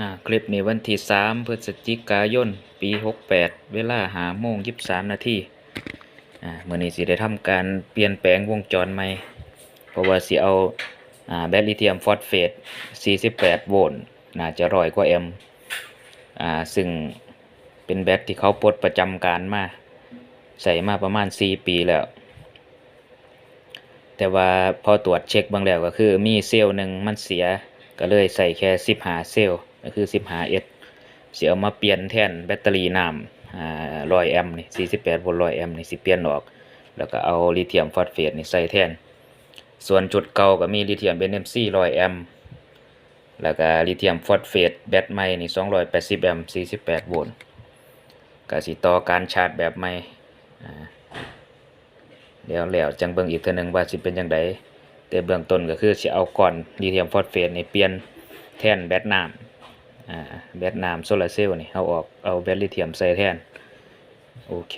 ອາ ຄລິບນີ້ວັນທີສາມ ພຶສຈິກາຍົນ ປີຫົກແປດ ເວລາຫ້າໂມງຊາວສາມນາທີ. ອາ ມື້ນີ້ຊິໄດ້ທຳການປ່ຽນແປງວົງຈອນໃໝ່ ເພາະວ່າຊິເອົາ ອາ ແບັດລິທຽມຟອດເຟດ ສີ່ສິບແປດໂວນ ໜ້າຈະຮ້ອຍກວ່າແອມ ອາ ຊຶ່ງເປັນແບັດທີ່ເຂົາປົດປະຈຳການມາ ໃຊ້ມາປະມານສີ່ປີແລ້ວ. ແຕ່ວ່າພໍຕວດເຊັກເບິ່ງແລ້ວ ກໍຄືມີເຊວໜຶ່ງມັນເສຍ ກໍເລີຍໃສ່ແຄ່ສິບຫ້າເຊວ ກໍຄືສິບຫ້າເອັດ ຊິເອົາມາປ່ຽນແທນແບັດເຕີຣີນ້ຳ ອາ ຮ້ອຍແອມນີ້ ສີ່ສິບແປດໂວນ ຮ້ອຍແອມນີ້ ຊິປ່ຽນອອກ ແລ້ວກໍເອົາລິທຽມຟອດເຟດນີ້ໃສ່ແທນ. ສ່ວນຊຸດເກົ່າກໍມີລິທຽມເອັນເອັມຊີຮ້ອຍແອມ ແລ້ວກໍລິທຽມຟອດເຟດແບັດໃໝ່ນີ້ ສອງຮ້ອຍແປດສິບແອມ ສີ່ສິບແປດໂວນ ກໍຊິຕໍ່ການຊາດແບບໃໝ່. ອາ ແລ້ວ ແລ້ວຈັ່ງເບິ່ງອີກເທື່ອໜຶ່ງວ່າຊິເປັນຈັ່ງໃດ ແຕ່ເບື້ອງຕົ້ນກໍຄືຊິເອົາກ້ອນລິທຽມຟອດເຟດນີ້ປ່ຽນແທນແບັດນ້ຳ ອາ ແບັດນ້ຳໂຊລາເຊວນີ້ ເຮົາອອກ ເອົາແບັດລິທຽມໃສ່ແທນ. ໂອເຄ.